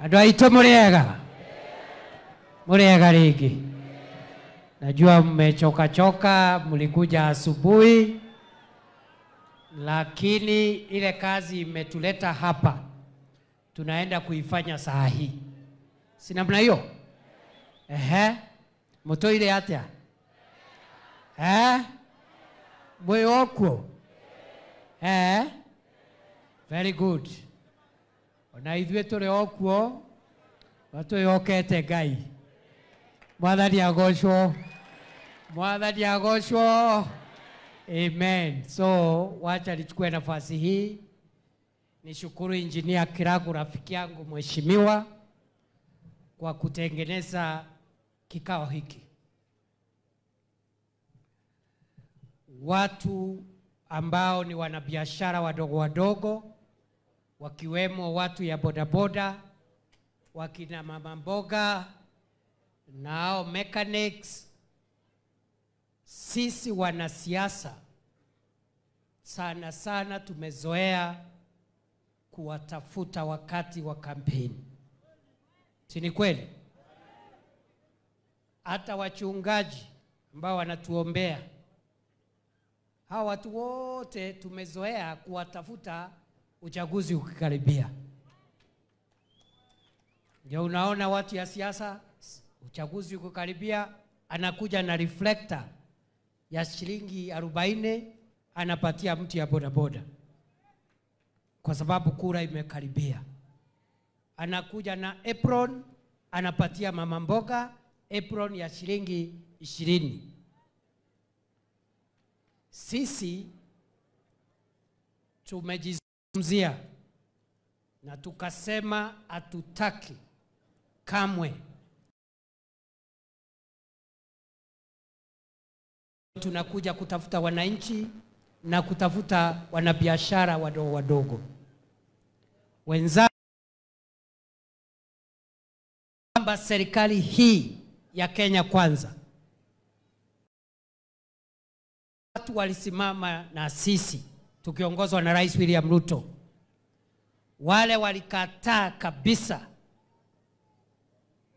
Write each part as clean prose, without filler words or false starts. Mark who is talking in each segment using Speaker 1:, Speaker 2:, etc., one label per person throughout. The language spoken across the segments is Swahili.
Speaker 1: Andũ aitũ mũrĩega? Mũrĩega rĩngĩ? Najua mmechoka choka, mlikuja asubuhi, lakini ile kazi imetuleta hapa tunaenda kuifanya saa hii. Si namna hiyo? Ehe. Mutoire atia? Eh? Mwĩ okuo? Eh? Very good. Ona ithuĩ tũrĩ o kuo na twĩhokete Ngai. Mwathani agocwo. Mwathani agocwo. Amen. So wacha nichukue nafasi hii nishukuru Engineer Kiragu, rafiki yangu mheshimiwa, kwa kutengeneza kikao hiki. Watu ambao ni wanabiashara wadogo wadogo, wakiwemo watu ya bodaboda, wakina mama mboga, nao mechanics. Sisi wanasiasa sana sana tumezoea kuwatafuta wakati wa kampeni. Si ni kweli? Hata wachungaji ambao wanatuombea, hawa watu wote tumezoea kuwatafuta uchaguzi ukikaribia. Ndio unaona watu ya siasa, uchaguzi ukikaribia, anakuja na reflector ya shilingi 40 anapatia mtu ya bodaboda kwa sababu kura imekaribia. Anakuja na apron anapatia mama mboga apron ya shilingi 20. Sisi tumejizungumzia na tukasema hatutaki kamwe. Tunakuja kutafuta wananchi na kutafuta wanabiashara wadogo wadogo wenzangu, kwamba serikali hii ya Kenya Kwanza, watu walisimama na sisi tukiongozwa na Rais William Ruto. Wale walikataa kabisa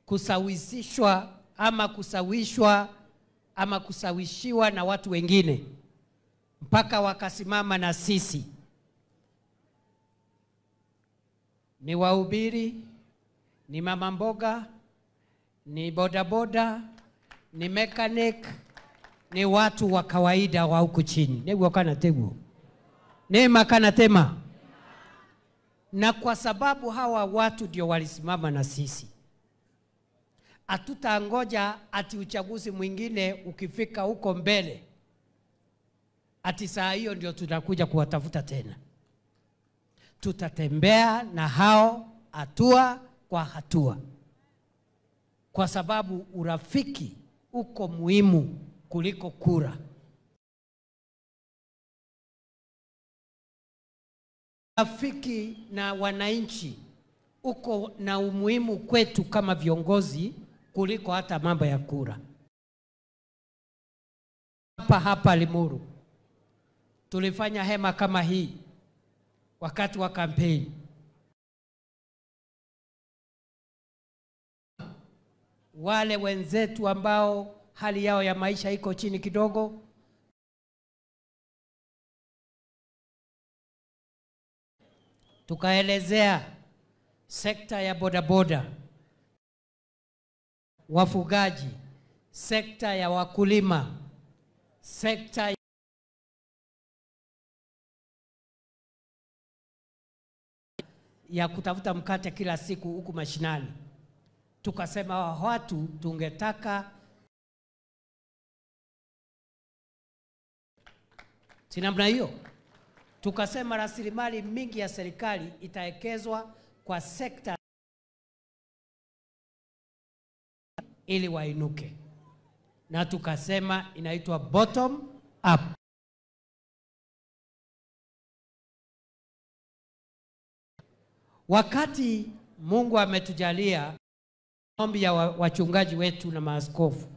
Speaker 1: kusawishishwa ama kusawishwa ama kusawishiwa na watu wengine, mpaka wakasimama na sisi. Ni wahubiri, ni mama mboga, ni bodaboda, ni mechanic, ni watu wa kawaida wa huku chini. Neguo kana teguo. Nema kana tema. Na kwa sababu hawa watu ndio walisimama na sisi, hatutangoja ati uchaguzi mwingine ukifika huko mbele ati saa hiyo ndio tutakuja kuwatafuta tena. Tutatembea na hao hatua kwa hatua, kwa sababu urafiki uko muhimu kuliko kura. Urafiki na wananchi uko na umuhimu kwetu kama viongozi kuliko hata mambo ya kura. Hapa hapa Limuru tulifanya hema kama hii wakati wa kampeni. Wale wenzetu ambao hali yao ya maisha iko chini kidogo, tukaelezea sekta ya bodaboda, wafugaji, sekta ya wakulima, sekta ya kutafuta mkate kila siku huku mashinani. Tukasema watu tungetaka si namna hiyo. Tukasema rasilimali mingi ya serikali itawekezwa kwa sekta ili wainuke. Na tukasema inaitwa bottom up. Wakati Mungu ametujalia ombi ya wachungaji wetu na maaskofu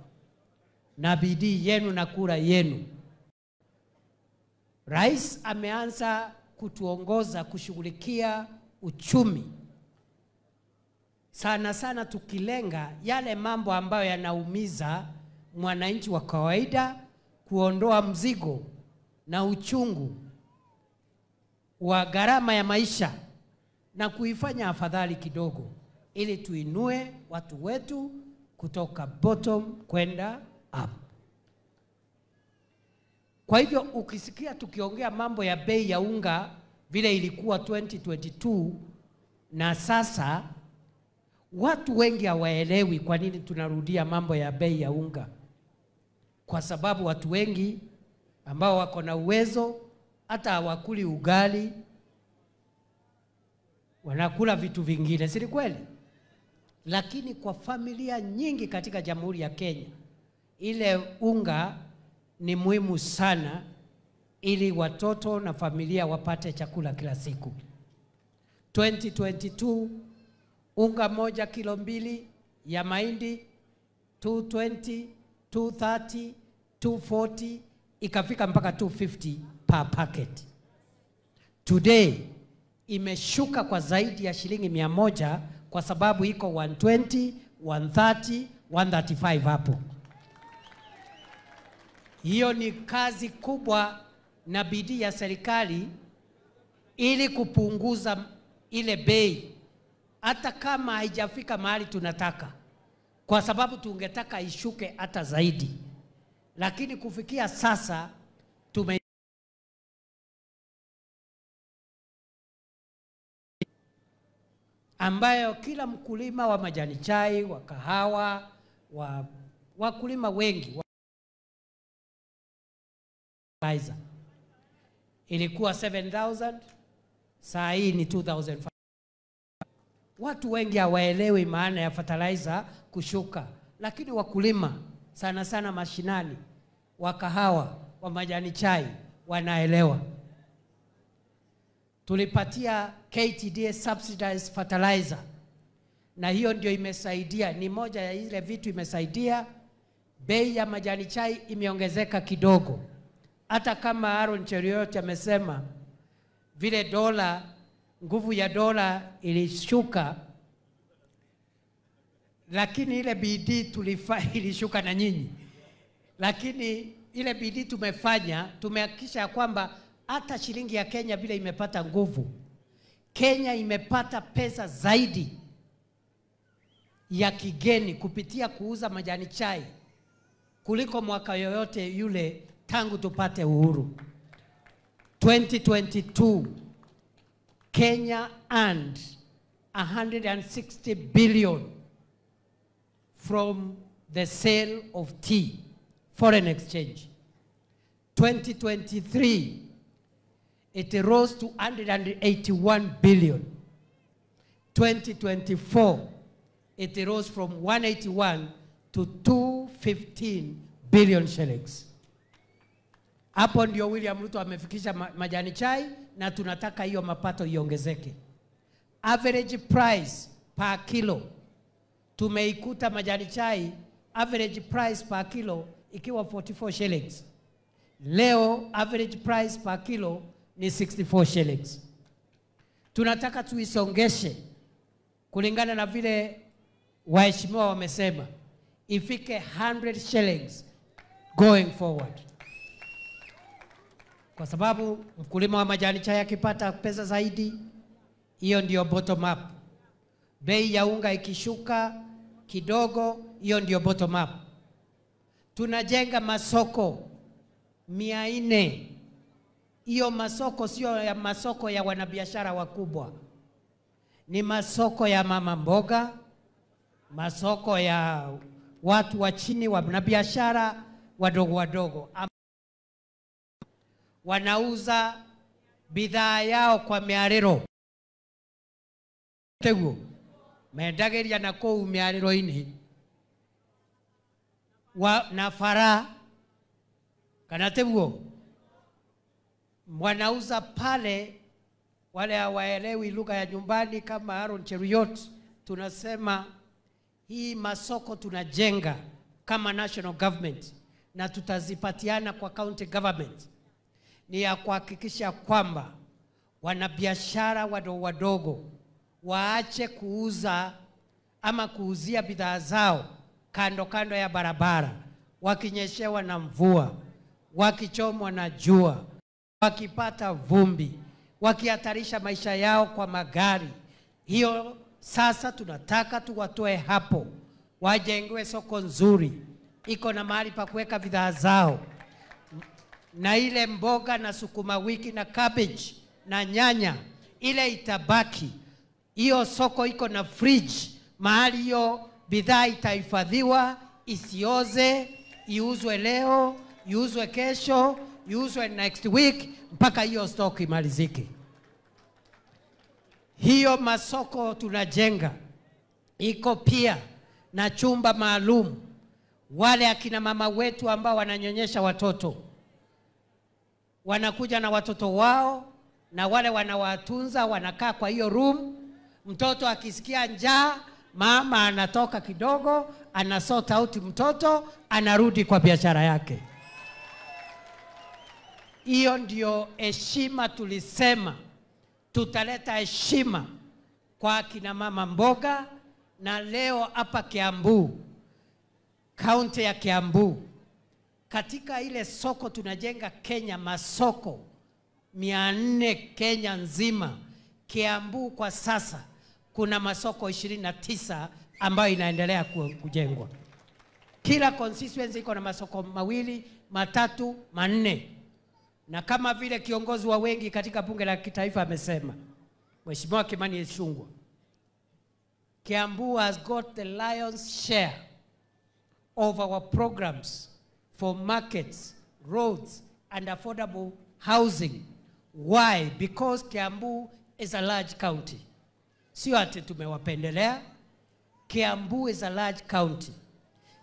Speaker 1: na bidii yenu na kura yenu, Rais ameanza kutuongoza kushughulikia uchumi. Sana sana tukilenga yale mambo ambayo yanaumiza mwananchi wa kawaida, kuondoa mzigo na uchungu wa gharama ya maisha na kuifanya afadhali kidogo, ili tuinue watu wetu kutoka bottom kwenda up. Kwa hivyo ukisikia tukiongea mambo ya bei ya unga vile ilikuwa 2022 na sasa, watu wengi hawaelewi kwa nini tunarudia mambo ya bei ya unga. Kwa sababu watu wengi ambao wako na uwezo hata hawakuli ugali, wanakula vitu vingine, si kweli? Lakini kwa familia nyingi katika Jamhuri ya Kenya, ile unga ni muhimu sana ili watoto na familia wapate chakula kila siku. 2022 unga moja kilo 2 ya mahindi 220, 230, 240 ikafika mpaka 250 per packet. Today imeshuka kwa zaidi ya shilingi 100 kwa sababu iko 120, 130, 135 hapo. Hiyo ni kazi kubwa na bidii ya serikali ili kupunguza ile bei, hata kama haijafika mahali tunataka, kwa sababu tungetaka ishuke hata zaidi. Lakini kufikia sasa tume ambayo kila mkulima wa majani chai, wa kahawa, wa wakulima wengi wa ilikuwa 7,000, saa hii ni 2,500. Watu wengi hawaelewi maana ya fertilizer kushuka, lakini wakulima sana sana mashinani, wa kahawa, wa majani chai wanaelewa. Tulipatia KTDA subsidized fertilizer, na hiyo ndio imesaidia, ni moja ya ile vitu imesaidia. Bei ya majani chai imeongezeka kidogo. Hata kama Aaron Cheruiyot amesema vile dola, nguvu ya dola ilishuka, lakini ile bidii ilishuka na nyinyi. Lakini ile bidii tumefanya, tumehakikisha kwamba hata shilingi ya Kenya vile imepata nguvu, Kenya imepata pesa zaidi ya kigeni kupitia kuuza majani chai kuliko mwaka yoyote yule tangu tupate uhuru. 2022 Kenya earned 160 billion from the sale of tea, foreign exchange. 2023 it rose to 181 billion. 2024 it rose from 181 to 215 billion shillings. Hapo ndio William Ruto amefikisha majani chai, na tunataka hiyo mapato iongezeke. Average price per kilo, tumeikuta majani chai average price per kilo ikiwa 44 shillings. Leo average price per kilo ni 64 shillings. Tunataka tuisongeshe kulingana na vile waheshimiwa wamesema, ifike 100 shillings going forward. Kwa sababu mkulima wa majani chai akipata pesa zaidi, hiyo ndio bottom up. Bei ya unga ikishuka kidogo, hiyo ndio bottom up. Tunajenga masoko 400. Hiyo masoko sio ya masoko ya wanabiashara wakubwa. Ni masoko ya mama mboga, masoko ya watu wa chini, wanabiashara wadogo wadogo. Wanauza bidhaa yao kwa miariro. Tego mendageria na kuu miariro-ini wa na fara kana teguo wanauza pale. Wale hawaelewi lugha ya nyumbani kama Aaron Cheruiyot, tunasema hii masoko tunajenga kama national government na tutazipatiana kwa county government, ni ya kuhakikisha kwamba wanabiashara wadogo wadogo waache kuuza ama kuuzia bidhaa zao kando kando ya barabara, wakinyeshewa na mvua, wakichomwa na jua, wakipata vumbi, wakihatarisha maisha yao kwa magari. Hiyo sasa tunataka tuwatoe hapo, wajengewe soko nzuri, iko na mahali pa kuweka bidhaa zao, na ile mboga na sukuma wiki na cabbage na nyanya ile itabaki. Hiyo soko iko na fridge, mahali hiyo bidhaa itahifadhiwa isioze, iuzwe leo, iuzwe kesho, iuzwe next week, mpaka hiyo stock imalizike. Hiyo masoko tunajenga iko pia na chumba maalum wale akina mama wetu ambao wananyonyesha watoto wanakuja na watoto wao, na wale wanawatunza wanakaa kwa hiyo room. Mtoto akisikia njaa, mama anatoka kidogo, anasort out mtoto, anarudi kwa biashara yake. Hiyo ndio heshima tulisema tutaleta heshima kwa akina mama mboga. Na leo hapa Kiambu, kaunti ya Kiambu, katika ile soko tunajenga Kenya masoko 400 Kenya nzima. Kiambu kwa sasa kuna masoko 29 ambayo inaendelea kujengwa. Kila constituency iko na masoko 2, 3, 4. Na kama vile kiongozi wa wengi katika bunge la kitaifa amesema, Mheshimiwa Kimani Ichung'wah, Kiambu has got the lion's share of our programs for markets, roads, and affordable housing. Why? Because Kiambu is a large county. Sio ati tumewapendelea. Kiambu is a large county.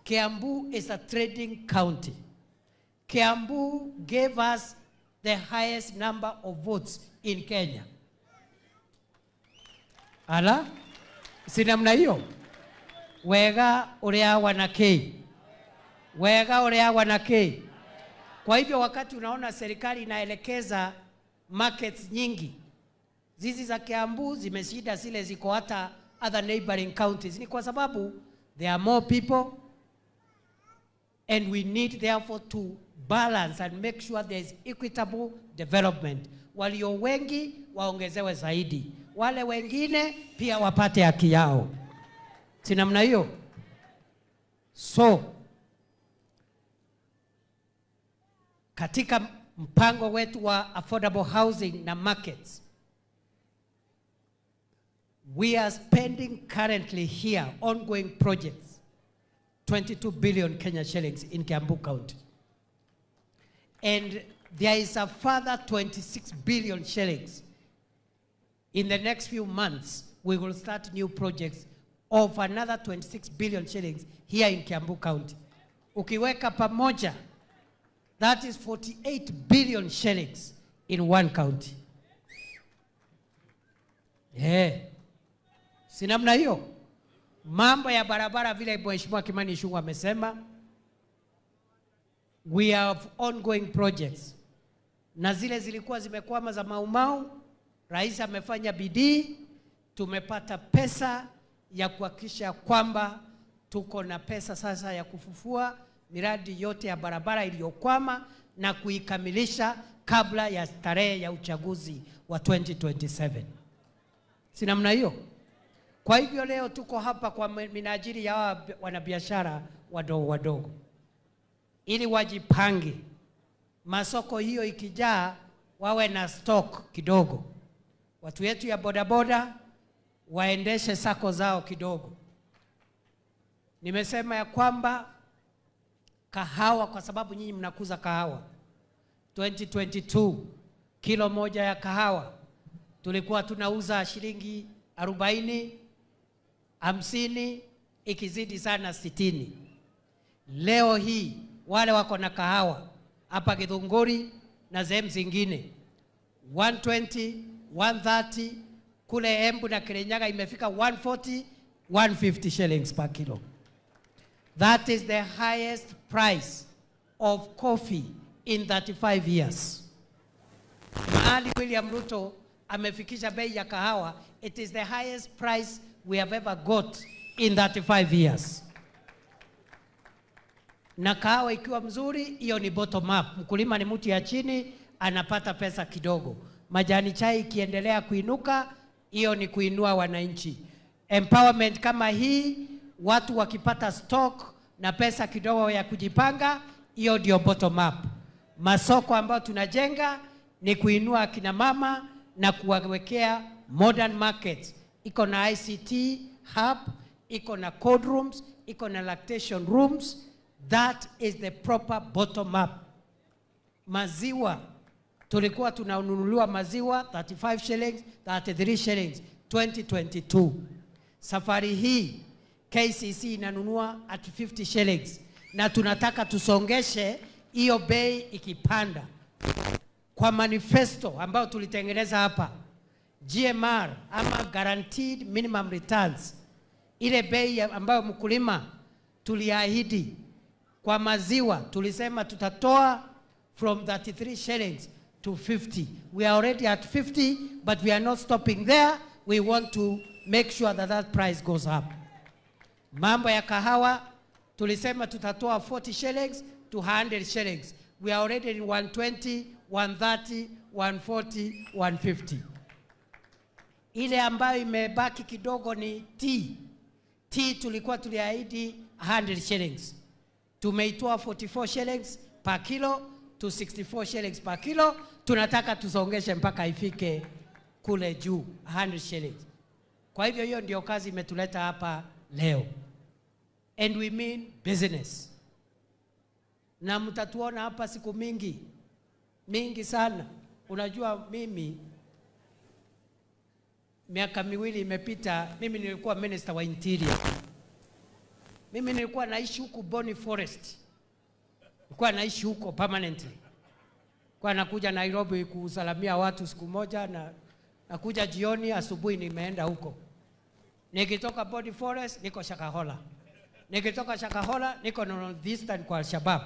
Speaker 1: Kiambu is a trading county. Kiambu gave us the highest number of votes in Kenya. Ala? Si namna hiyo? Wega urea wanakei. Wega urea wanakei. Kwa hivyo wakati unaona serikali inaelekeza markets nyingi, zizi za Kiambu zimeshinda zile ziko hata other neighboring counties, ni kwa sababu there are more people, and we need therefore to balance and make sure there is equitable development. Walio wengi waongezewe zaidi, wale wengine pia wapate haki yao. Si namna hiyo? So katika mpango wetu wa affordable housing na markets, we are spending currently here ongoing projects 22 billion Kenya shillings in Kiambu County. And there is a further 26 billion shillings. In the next few months, we will start new projects of another 26 billion shillings here in Kiambu County. Ukiweka pamoja, that is 48 billion shillings in one county. Yeah. Si namna hiyo? Mambo ya barabara vile Mheshimiwa Kimani Ichung'wah amesema, we have ongoing projects. Na zile zilikuwa zimekwama za Mau Mau, Rais amefanya bidii, tumepata pesa ya kuhakikisha kwamba tuko na pesa sasa ya kufufua miradi yote ya barabara iliyokwama na kuikamilisha kabla ya tarehe ya uchaguzi wa 2027. Si namna hiyo? Kwa hivyo leo tuko hapa kwa minajili ya wanabiashara wadogo wadogo, ili wajipange. Masoko hiyo ikijaa wawe na stock kidogo. Watu wetu ya bodaboda waendeshe sako zao kidogo. Nimesema ya kwamba kahawa, kwa sababu nyinyi mnakuza kahawa, 2022 kilo moja ya kahawa tulikuwa tunauza shilingi 40, 50, ikizidi sana 60. Leo hii wale wako na kahawa hapa Githunguri na sehemu zingine 120, 130, kule Embu na Kirinyaga imefika 140, 150 shillings per kilo. That is the highest price of coffee in 35 years. Mahali William Ruto amefikisha bei ya kahawa, it is the highest price we have ever got in 35 years. Na kahawa ikiwa mzuri, hiyo ni bottom up. Mkulima ni mtu ya chini, anapata pesa kidogo. Majani chai ikiendelea kuinuka, hiyo ni kuinua wananchi. Empowerment kama hii, watu wakipata stock na pesa kidogo ya kujipanga, hiyo ndio bottom up. Masoko ambayo tunajenga ni kuinua akina mama na kuwawekea modern markets. Iko na ICT hub, iko na code rooms, iko na lactation rooms. That is the proper bottom up. Maziwa, tulikuwa tunanunuliwa maziwa 35 shillings, 33 shillings 2022. Safari hii KCC inanunua at 50 shillings na tunataka tusongeshe hiyo bei ikipanda. Kwa manifesto ambayo tulitengeneza hapa, GMR ama Guaranteed Minimum Returns, ile bei ambayo mkulima tuliahidi kwa maziwa, tulisema tutatoa from 33 shillings to 50. We are already at 50, but we are not stopping there. We want to make sure that that price goes up. Mambo ya kahawa, tulisema tutatoa 40 shillings to 100 shillings. We are already in 120, 130, 140, 150. Ile ambayo imebaki kidogo ni tea. Tea tulikuwa tuliahidi 100 shillings. Tumeitoa 44 shillings per kilo to 64 shillings per kilo. Tunataka tusongeshe mpaka ifike kule juu 100 shillings. Kwa hivyo hiyo ndio kazi imetuleta hapa leo. And we mean business. Na mtatuona hapa siku mingi, mingi sana. Unajua mimi, miaka miwili imepita, mimi nilikuwa minister wa interior. Mimi nilikuwa naishi huku Boni Forest. Nilikuwa naishi huko permanently. Kwa nakuja Nairobi kusalamia watu siku moja na nakuja jioni, asubuhi nimeenda huko. Nikitoka Boni Forest niko Shakahola. Nikitoka Shakahola niko Northeastern kwa Al-Shabaab.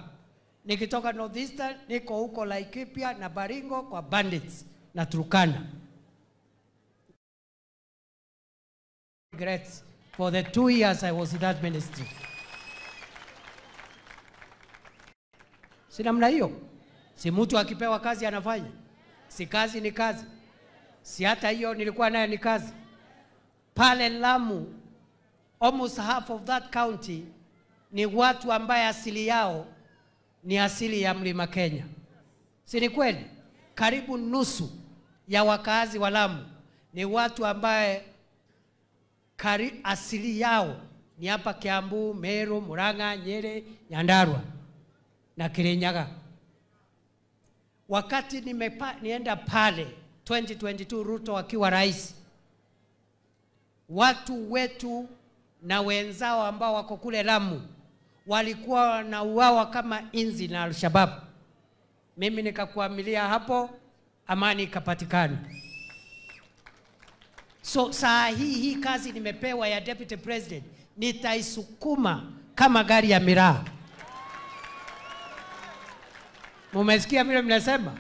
Speaker 1: Nikitoka Northeastern niko huko Laikipia na Baringo kwa bandits na Turkana. Regrets for the 2 years I was in that ministry. Si namna hiyo? Si mtu akipewa kazi anafanya? Si kazi ni kazi? Si hata hiyo nilikuwa nayo ni kazi? Pale Lamu, almost half of that county ni watu ambaye asili yao ni asili ya Mlima Kenya. Si ni kweli? Karibu nusu ya wakazi wa Lamu ni watu ambaye asili yao ni hapa Kiambu, Meru, Murang'a, Nyeri, Nyandarua na Kirinyaga. Wakati nienda pale 2022 Ruto akiwa rais, watu wetu na wenzao ambao wako kule Lamu walikuwa wanauawa kama inzi na Al-Shabaab. Mimi nikakuamilia hapo, amani ikapatikana. So saa hii kazi nimepewa ya deputy president, nitaisukuma kama gari ya miraa. Mumesikia vile mnasema?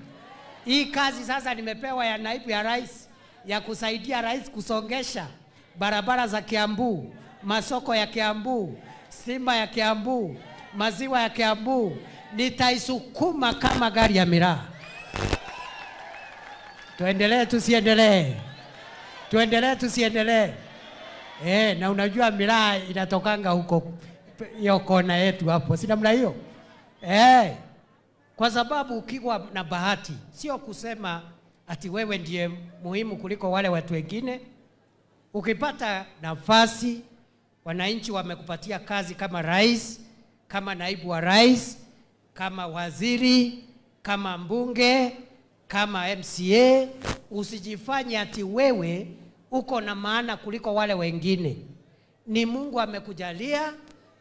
Speaker 1: Hii kazi sasa nimepewa ya naibu ya rais, ya kusaidia rais kusongesha barabara za Kiambu, masoko ya Kiambu, stima ya Kiambu, maziwa ya Kiambu. Nitaisukuma kama gari ya miraa. Tuendelee tusiendelee? Tuendelee tusiendelee? Na unajua miraa inatokanga huko hiyo kona yetu hapo, si namna hiyo? Kwa sababu ukiwa na bahati, sio kusema ati wewe ndiye muhimu kuliko wale watu wengine. Ukipata nafasi, wananchi wamekupatia kazi kama rais, kama naibu wa rais, kama waziri, kama mbunge, kama MCA, usijifanye ati wewe uko na maana kuliko wale wengine. Ni Mungu amekujalia,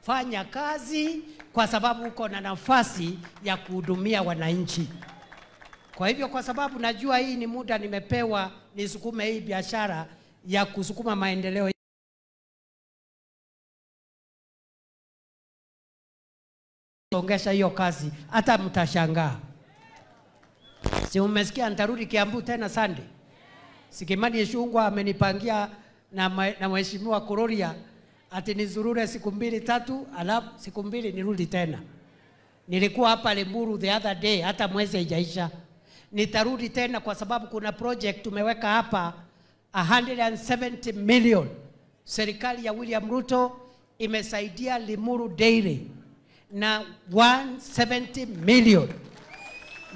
Speaker 1: fanya kazi kwa sababu uko na nafasi ya kuhudumia wananchi. Kwa hivyo, kwa sababu najua hii ni muda nimepewa nisukume hii biashara ya kusukuma maendeleo, ongesha hiyo kazi, hata mtashangaa. Si umesikia nitarudi Kiambu tena Sunday? Si Kimani Ichung'wah amenipangia na Mheshimiwa Kururia Ati nizurure siku mbili tatu, alafu siku mbili nirudi tena. Nilikuwa hapa Limuru the other day, hata mwezi haijaisha. Nitarudi tena kwa sababu kuna project tumeweka hapa 170 million. Serikali ya William Ruto imesaidia Limuru Dairy na 170 million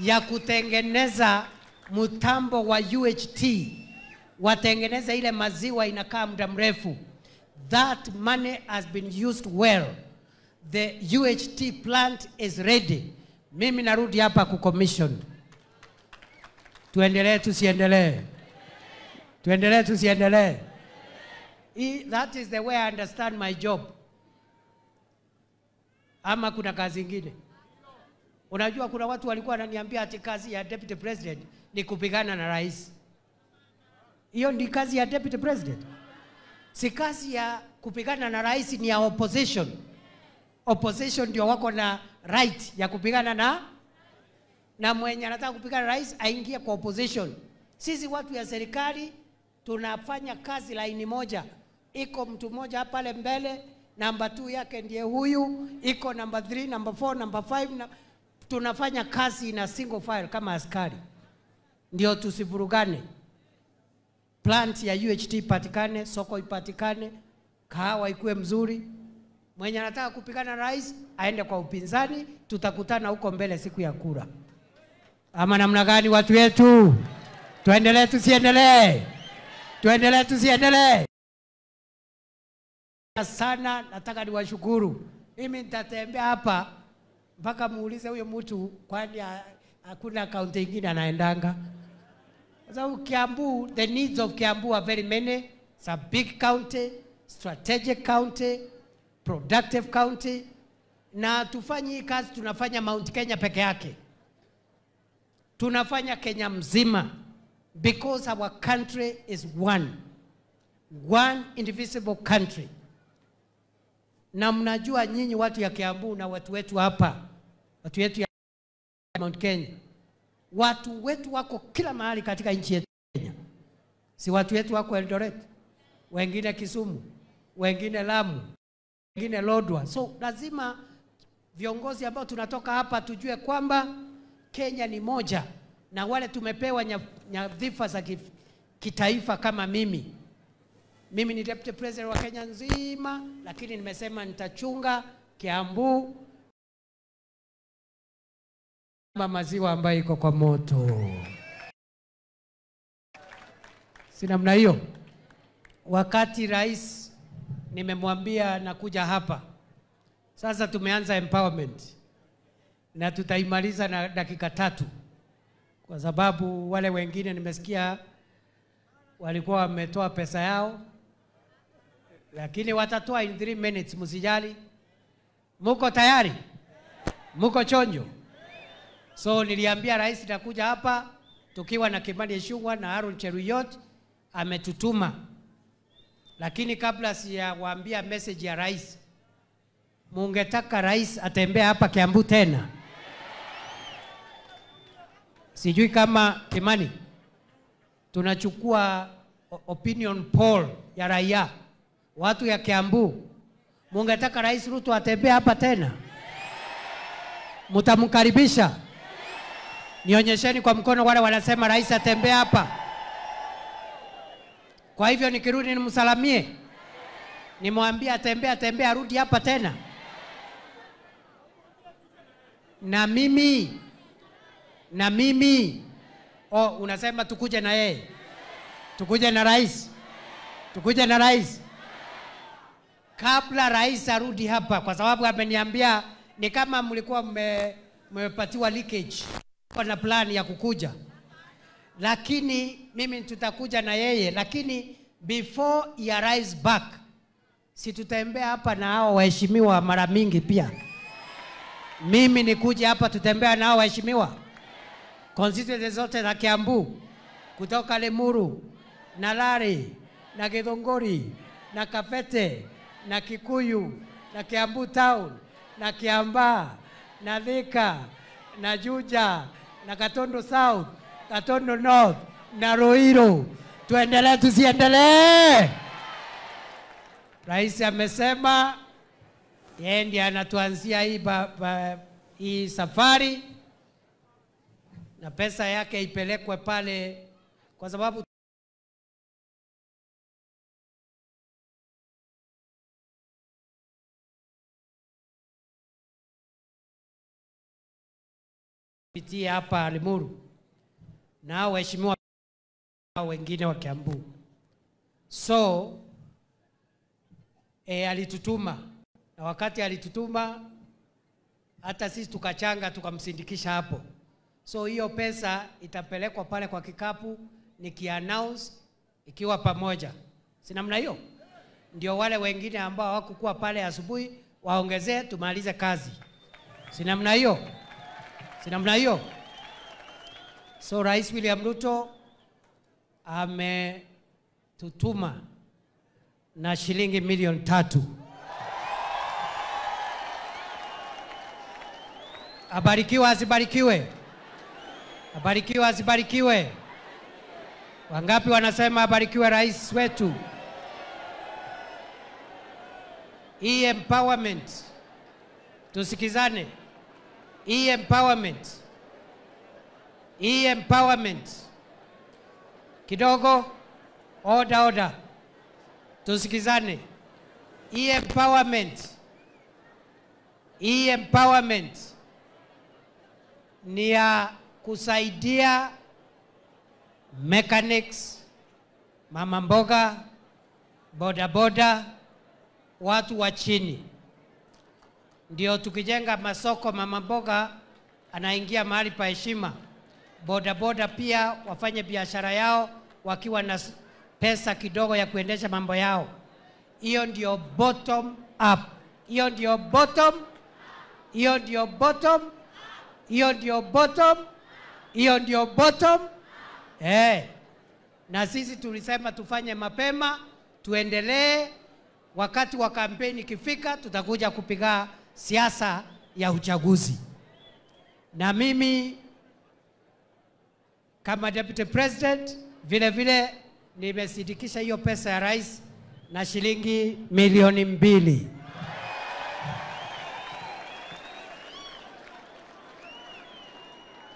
Speaker 1: ya kutengeneza mtambo wa UHT, watengeneza ile maziwa inakaa muda mrefu. That money has been used well. The UHT plant is ready. Mimi narudi hapa kucommission. Tuendelee tusiendelee? Tuendelee tusiendelee? That is the way I understand my job. Ama kuna kazi ingine? Unajua kuna watu walikuwa wananiambia ati kazi ya deputy president ni kupigana na rais. Hiyo ndi kazi ya deputy president? Si kazi ya kupigana na rais, ni ya opposition. Opposition ndio wako na right ya kupigana na mwenye anataka kupigana na rais aingie kwa opposition. Sisi watu ya serikali tunafanya kazi laini moja. Iko mtu mmoja pale mbele, namba 2 yake ndiye huyu, iko namba 3, namba 4, namba 5 na, tunafanya kazi na single file kama askari. Ndio tusivurugane. Plant ya UHT ipatikane, soko ipatikane, kahawa ikuwe mzuri. Mwenye anataka kupigana na rais aende kwa upinzani, tutakutana huko mbele siku ya kura. Ama namna gani watu wetu? Tuendelee tusiendelee? Tuendelee tusiendelee? Sana nataka niwashukuru. Mimi nitatembea hapa mpaka muulize huyo mtu kwani hakuna kaunti nyingine anaendanga. Kwa sababu Kiambu, the needs of Kiambu are very many. It's a big county, strategic county, productive county. Na tufanye hii kazi, tunafanya Mount Kenya peke yake. Tunafanya Kenya mzima because our country is one. One indivisible country. Na mnajua nyinyi watu ya Kiambu na watu wetu hapa, watu wetu ya Mount Kenya, watu wetu wako kila mahali katika nchi yetu Kenya. Si watu wetu wako Eldoret, wengine Kisumu, wengine Lamu, wengine Lodwar. So lazima viongozi ambao tunatoka hapa tujue kwamba Kenya ni moja, na wale tumepewa nyadhifa za kitaifa kama mimi. Mimi ni deputy president wa Kenya nzima, lakini nimesema nitachunga Kiambu maziwa ambayo iko kwa moto. Si namna hiyo? Wakati rais nimemwambia nakuja hapa. Sasa tumeanza empowerment na tutaimaliza na dakika 3. Kwa sababu wale wengine nimesikia walikuwa wametoa pesa yao, lakini watatoa in 3 minutes, msijali. Muko tayari? Muko chonjo? So niliambia rais nitakuja hapa tukiwa na Kimani Ichung'wah na Aaron Cheruiyot, ametutuma. Lakini kabla sijawaambia message ya rais, mungetaka rais atembee hapa Kiambu tena? Sijui kama Kimani tunachukua opinion poll ya raia, watu ya Kiambu. Mungetaka Rais Ruto atembee hapa tena? Mutamkaribisha? Nionyesheni kwa mkono wale wanasema rais atembee hapa. Kwa hivyo nikirudi nimsalamie, nimwambie atembee, atembee, arudi hapa tena. Na mimi oh, unasema tukuje na yeye, tukuje na rais, tukuje na rais kabla rais arudi hapa, kwa sababu ameniambia ni kama mlikuwa mmepatiwa leakage na plan ya kukuja, lakini mimi tutakuja na yeye. Lakini before he arrives back, si tutembea hapa na hao waheshimiwa mara mingi pia. Mimi nikuje hapa tutembea na hao waheshimiwa constituencies zote za Kiambu, kutoka Limuru na Lari na Githunguri na Kabete na Kikuyu na Kiambu Town na Kiambaa na Thika na Juja na Katondo South, Katondo North na Ruiru. Tuendelee tusiendelee? Rais amesema yeye ndiye anatuanzia hii safari, na pesa yake ipelekwe pale kwa sababu pitia hapa Limuru na waheshimiwa wengine wa Kiambu. So alitutuma, na wakati alitutuma hata sisi tukachanga tukamsindikisha hapo. So hiyo pesa itapelekwa pale kwa kikapu nikiannounce ikiwa pamoja. Si namna hiyo? Ndio wale wengine ambao hawakukuwa pale asubuhi waongezee tumalize kazi. Si namna hiyo? Si namna hiyo? So Rais William Ruto ametutuma na shilingi 3,000,000. Abarikiwe asibarikiwe? Abarikiwe asibarikiwe? Wangapi wanasema abarikiwe rais wetu? Hii empowerment, tusikizane. Hii empowerment, hii empowerment kidogo, order order, tusikizane. Hii empowerment, hii empowerment ni ya kusaidia mechanics, mama mboga, boda boda, watu wa chini. Ndio tukijenga masoko, mama mboga anaingia mahali pa heshima, boda boda pia wafanye biashara yao wakiwa na pesa kidogo ya kuendesha mambo yao. Hiyo ndio bottom up. Hiyo ndio bottom. Hiyo ndio bottom. Hiyo ndio bottom. Hiyo ndio bottom. Na sisi tulisema tufanye mapema, tuendelee. Wakati wa kampeni ikifika tutakuja kupiga siasa ya uchaguzi. Na mimi kama Deputy President vile vile nimesindikisha hiyo pesa ya rais na shilingi 2,000,000.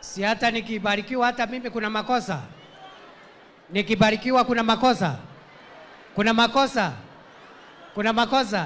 Speaker 1: Si hata nikibarikiwa hata mimi kuna makosa? Nikibarikiwa kuna makosa? Kuna makosa? Kuna makosa?